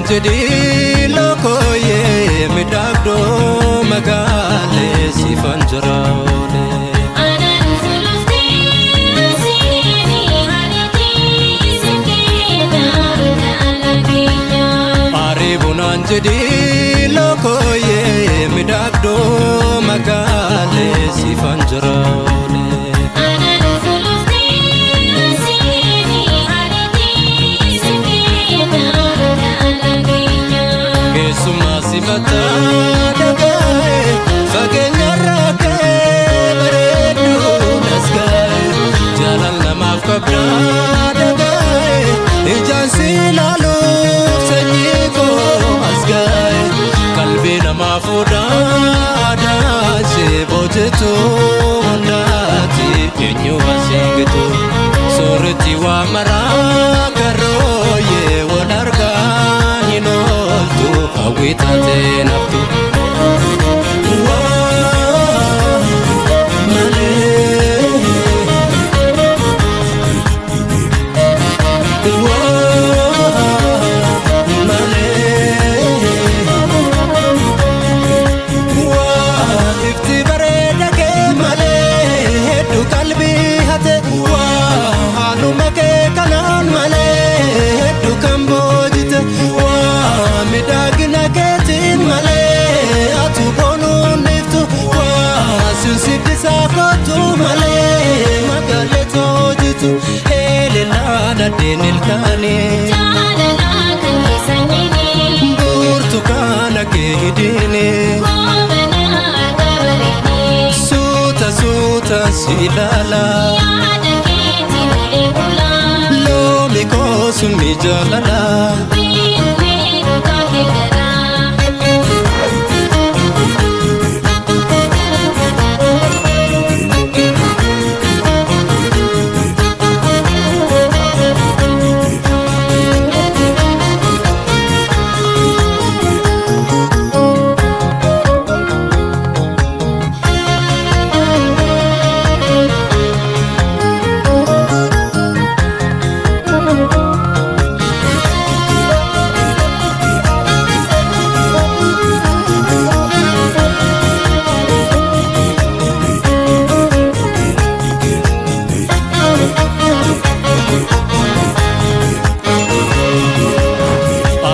Jedhii lokooyee miidhagdoo magaalee siifan jira oolee. Ariibunaan jedhii lokooyee miidhagdoo magaalee siifan jira oolee. Keessumaa simataa dhagaa'e fageenyarraa ka'ee bareedduu nas ga'e jaalala namaaf qabdaa dhagaa'e ijaan si ilaaluuf sanyii koo as ga'e qalbii namaa fuudhaa aadaa ishee boojitu hundaati eenyu asiin gitu soorretti waa maraa karooyee wal argaa hin ooltu hawwii taatee naftu. Waa malee. Waa malee. Waa ifti bareeda kee malee hedduu qalbii hate. Waa haaluma kee kanaan malee hedduu kan boojite. Waa miidhagina keetiin malee atu boonuun iftu. Waa sinsiddisaa kootu malee magaalee toojitu. Eelelaa dhaddeen ilkaanii. Burtukaana kee hidhiini. Suuta suuta si ilaala. Loomi koo summi jaalala.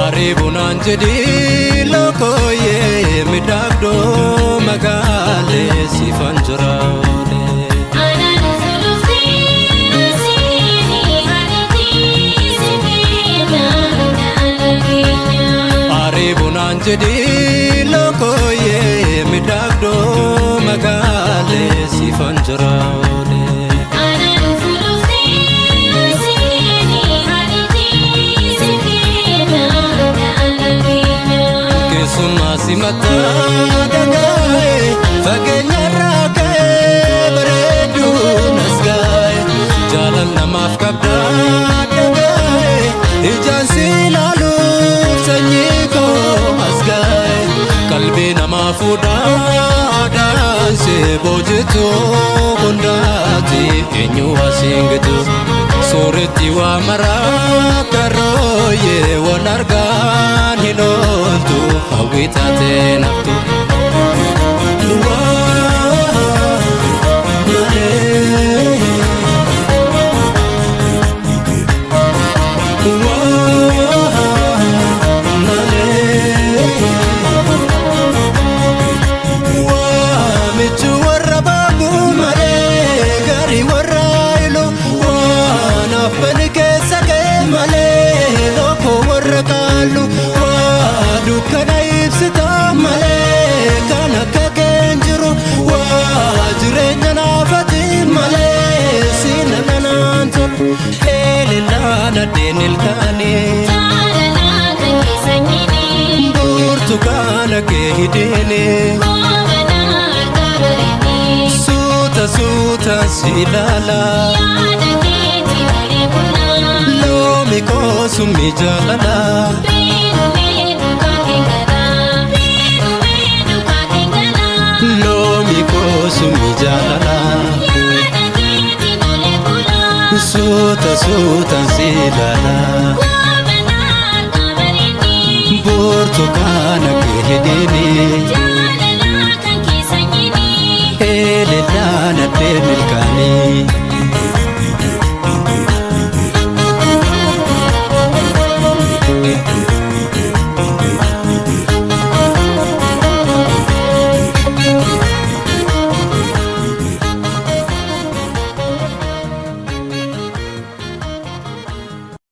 Ariibunaan jedhii lokooyee miidhagdoo magaalee siifan jira oolee. Ariibunaan jedhii lokooyee miidhagdoo magaalee siifan jira oolee. Keessumaa simataa dhagaa'e fageenyarraa ka'ee bareedduu nas ga'e jaalala namaaf qabdaa dhagaa'e ijaan si ilaaluuf sanyii koo as ga'e qalbii namaa fuudhaa aadaan si boojitu hundaati eenyu asiin gitu sooretti waa maraa karooyee wal argaan hin ooltu hawwii taatee naftu. Waa malee. Waa malee. Waa michuu warra baabuu malee gaarii warra ilu. Waa naaffani keessa kee malee lookoo warra kaallu. Waa dukkana ibsita malee kan akka kee hin jiru. Waa jireenya naafati malee siina kanaan tolu. Eelelaa dhaddeen ilkaanii. Burtukaana kee hidhiini. Suuta suuta si ilaala. Loomi koo summi jaalala. Loomi koo summi jaalala. Suuta suuta si ilaala. Burtukaana kee hidhiini. Jaalalaa kan keessa nyini. Eleellaan addee milkaanii.